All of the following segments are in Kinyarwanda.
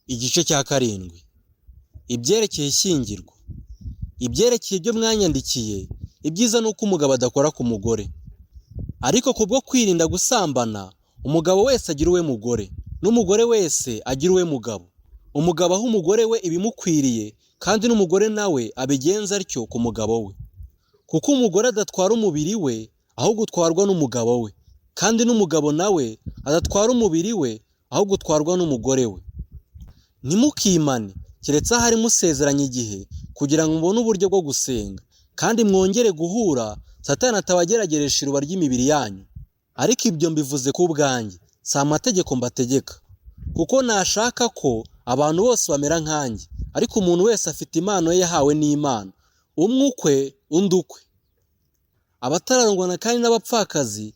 Igice cya 7. Ibyerekeye ishyingirwa. Ibyerekeye ibyo mwanyandikiye, ibyiza ni uko umugabo adakora ku mugore. Ariko kubwo kwirinda gusambana, umugabo wese agira uwe mugore, n'umugore wese agira uwe mugabo. Umugabo aha umugore we ibimukwiriye, kandi n'umugore nawe abigenza atyo ku mugabo we. Kuko umugore adatwara umubiri we, ahubwo utwarwa n'umugabo we, kandi n'umugabo nawe adatwara umubiri we, ahubwo utwarwa n'umugore we. Ntimukimane, keretse ahari musezeranye igihe, kugira ngo mubone uburyo bwo gusenga, kandi mwongere guhura, Satani atabagerageresha iruba ry'imibiri yanyu. Ariko ibyo mbivuze ku bwanjye, si amategeko mbategeka. Kuko nashaka ko abantu bose bamera nkanjye, ariko umuntu wese afite impano ye yahawe n'Imana, umwe ukwe, undi ukwe. Abatararongorana kandi n'abapfakazi,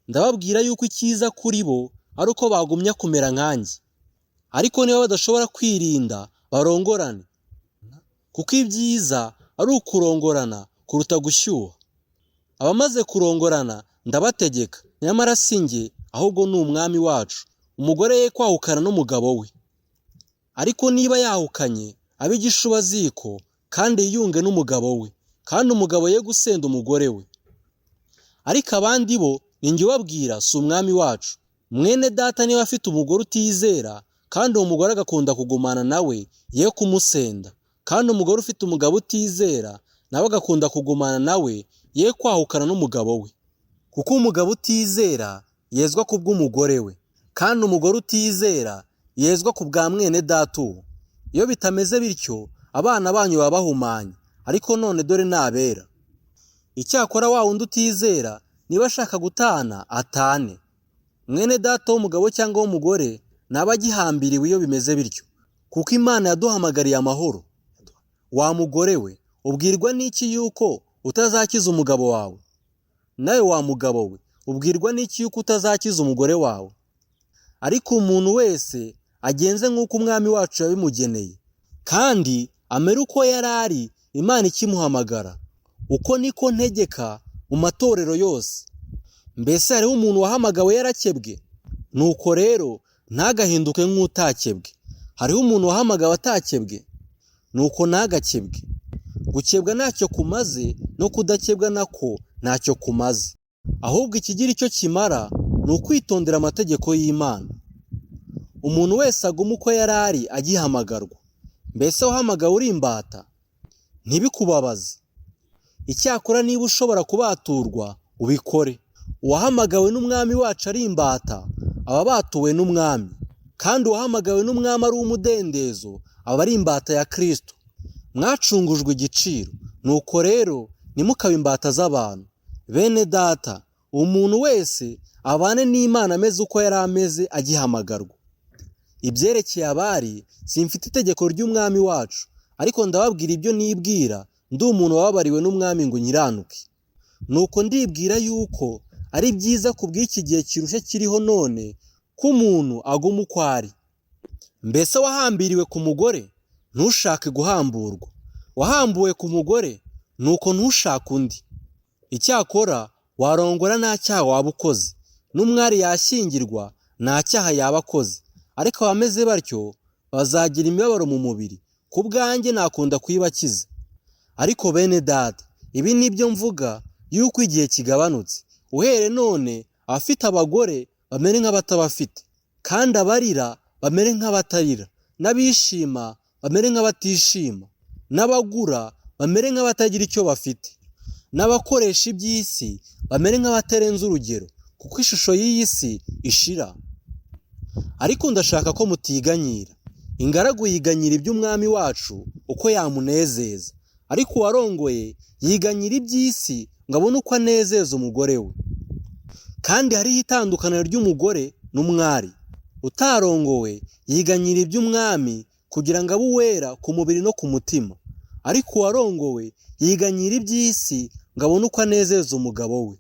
ndababwira yuko icyiza kuri bo ari uko bagumya kumera nkanjye. Ariko niba badashobora kwirinda, barongorane, kuko ibyiza ari ukurongorana kuruta gushyuha. Abamaze kurongorana ndabategeka, nyamara si njye, ahubwo ni Umwami wacu, umugore ye kwahukana n'umugabo we. Ariko niba yahukanye, abe igishubaziko kandi yiyunge n'umugabo we, kandi umugabo ye gusenda umugore we. Ariko abandi bo ni njye ubabwira, si Umwami wacu. Mwene data niba afite umugore utizera, kandi uwo mugore agakunda kugumana nawe, ye kumusenda. Kandi umugore ufite umugabo utizera, nawe agakunda kugumana nawe, ye kwahukana n'umugabo we. Kuko umugabo utizera yezwa kubw'umugore we, kandi umugore utizera yezwa ku bwa mwene data uwo. Iyo bitameze bityo, abana banyu baba bahumanye, ariko none dore ni abera. Icyakora wa wundi utizera, niba ashaka gutana, atane. Mwene data w'umugabo cyangwa w'umugore ntaba agihambiriwe iyo bimeze bityo, kuko Imana yaduhamagariye amahoro. Wa mugore we, ubwirwa n'iki yuko utazakiza umugabo wawe? Nawe wa mugabo we, ubwirwa n'iki yuko utazakiza umugore wawe? Ariko umuntu wese agenze nk'uko Umwami wacu yabimugeneye, kandi amere uko yari ari Imana ikimuhamagara. Uko niko ntegeka mu matorero yose. Mbese hariho umuntu wahamagawe yarakebwe? Nuko rero ntagahinduke nk'utakebwe. Hariho umuntu wahamagawe atakebwe? Nuko ntagakebwe. Gukebwa ntacyo kumaze, no kudakebwa nako ntacyo kumaze. Ahubwo ikigira icyo kimara ni ukwitondera amategeko y'Imana. Umuntu wese aguma uko yari ari agihamagarwa. Mbese wahamagawe uri imbata? Ntibikubabaze. Icyakora niba ushobora kubaturwa, ubikore. Uwahamagawe n'Umwami wacu ari imbata, aba abatuwe n'Umwami. Kandi uwahamagawe n'Umwami ari uw'umudendezo, aba ari imbata ya Kristo. Mwacungujwe igiciro, nuko rero ntimukabe imbata z'abantu. Bene data, umuntu wese abane n'Imana ameze uko yari ameze agihamagarwa. Ibyerekeye abari, simfite itegeko ry'Umwami wacu, ariko ndababwira ibyo nibwira, ndi umuntu wababariwe n'Umwami ngo nkiranuke. Nuko ndibwira yuko ari byiza ku bw'iki gihe kirushya kiriho none, ko umuntu aguma uko ari. Mbese wahambiriwe ku mugore? Ntushake guhamburwa. Wahambuwe ku mugore? Nuko ntushake undi. Icyakora warongora nta cyaha waba ukoze, n'umwari yashyingirwa nta cyaha yaba akoze. Ariko abameze batyo bazagira imibabaro mu mubiri, ku bwanjye nakunda kuyibakiza. Ariko bene data, ibi ni byo mvuga yuko igihe kigabanutse. Uhere none abafite abagore bamere nk'abatabafite, kandi abarira bamere nk'abatarira, n'abishima bamere nk'abatishima, n'abagura bamere nk'abatagira icyo bafite, n'abakoresha iby'isi bamere nk'abatarenze urugero, kuko ishusho y'iyi si ishira. Ariko ndashaka ko mutiganyira. Ingaragu yiganyira iby'Umwami wacu uko yamunezeza, ariko uwarongoye yiganyira iby'isi ngo abone uko anezeza umugore we. Kandi hariho itandukaniro ry'umugore n'umwari. Utarongowe yiganyira iby'Umwami kugira ngo abe uwera ku mubiri no ku mutima, ariko uwarongowe yiganyira iby'isi ngo abone uko anezeza umugabo we.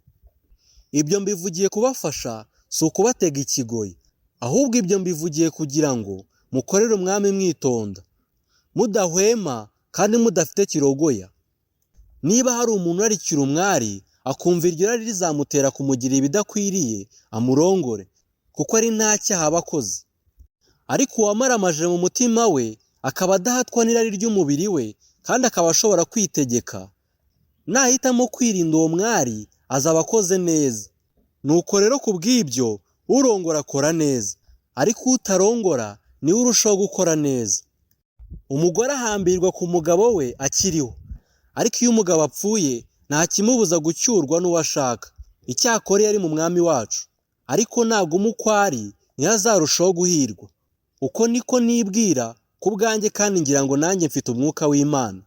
Ibyo mbivugiye kubafasha, si ukubatega ikigoyi, ahubwo ibyo mbivugiye kugira ngo mukorere Umwami mwitonda, mudahwema kandi mudafite kirogoya. Niba hari umuntu urarikira umwari, akumva iryo rari rizamutera kumugirira ibidakwiriye, amurongore, kuko ari nta cyaha aba akoze. Ariko uwamaramaje mu mutima we, akaba adahatwa n'irari ry'umubiri we, kandi akaba ashobora kwitegeka, nahitamo kwirinda uwo mwari, azaba akoze neza. Nuko rero ku bw'ibyo, urongora akora neza, ariko utarongora niwe urushaho gukora neza. Umugore ahambirwa ku mugabo we akiriho, ariko iyo umugabo apfuye nta kimubuza gucyurwa n'uwo ashaka. Icyakora iyo ari mu mwami wacu, ariko naguma uko ari niho azarushaho guhirwa. Uko niko nibwira ku bwanjye kandi ngira ngo nanjye mfite umwuka w'Imana.